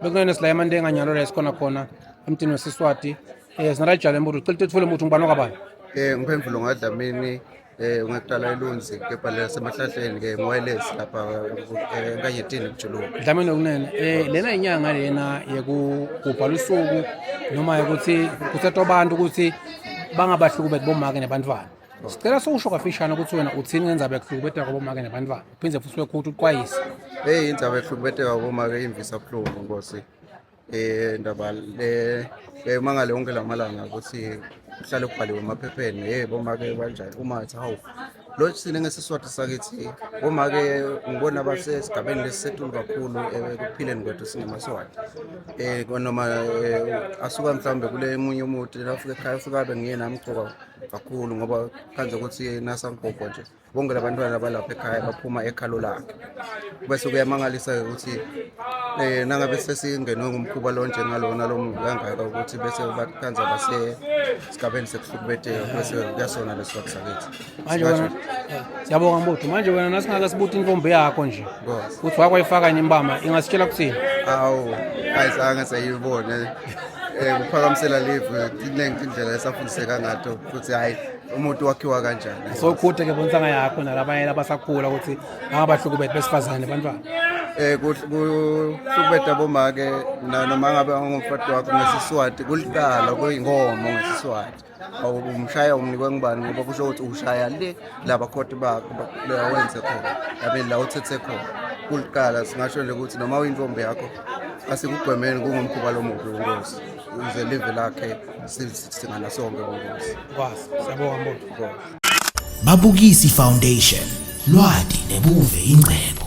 Bekunene sila emantenga nyalo la esikhona khona emtini wesiswati. Eh sinalajala embutho cela tethule mbutho ngubani wakabani? Eh ngiphendvulo ngadlamini eh ungaqala elunzi kepha lasemahlahleni ke wireless lapha eh, enkanyetini kujuluka. Dlamini okunene eh lena inyanga lena yekugubha lusuku noma ukuthi kusetwa abantu ukuthi bangabahlukubeti bomake nebantwana. Sicela sowusho kafishane ukuthi wena uthini ngendzaba yekuhlukubeteka kwabomake nebantwana uphinde futhi uyekhutha uxwayise. Hey indzaba yekuhlukubeteka kwabomake imvisa buhlungu nkosi. Eh ndaba le mangale wonke lamalanga ukuthi kuhlale kubhaliwe emaphepheni hey bomake banjani uma ethi hawu lo sine ngesiswati sakithi bomake ngibona basesigabeni lesisetulu kakhulu ekuphileni kwethu singemaswati eh noma eh, asuka mhlawumbe kule munye umuti lafika ekhaya ufika abe nguyena amgcoka kakhulu ngoba khanze ukuthi nasangogo nje bonke labantwana balapha ekhaya baphuma ekhalo lakhe bese kuyamangalisa-ke ukuthi um nangabe sesingenwe ngumkhuba lo njengalona lo mubi kangaka ukuthi bese bakhanza basesigabeni sekuhlukubeteka bese kuyasona lesiwakhi sakithi manje wena eh, siyabonga mbutho manje wena nasingake sibuthi intombi yakho nje ukuthi wakwayifaka nyimbama ingasitshela kuthini awu ayizange seyibone um kuphakamisela live tiningi tindlela esafundiseka ngato futhi hhayi umuntu wakhiwa kanjani sokhuthe ke bontsanga yakho nalabanye labasakhula ukuthi angabahlukubeti besifazane bantwana eh kuhlukubeta bomake noma ngabe ungumfati wakho ngesiswati kuliqala kuyinkomo ngesiswati umshaya umnikwe ngubani ngoba kusho ukuthi ushaya le labakhoti bakho la wenze khona yabe la uthethe khona kuliqala singasho nje ukuthi noma uyintombi yakho asikugwemeni kungumkhuba lomubi wenkosi uze live lakhe singana sonke bonkosi Kwazi. Siyabonga mbongi. Babukisi Foundation lwati nebuve ingcebo.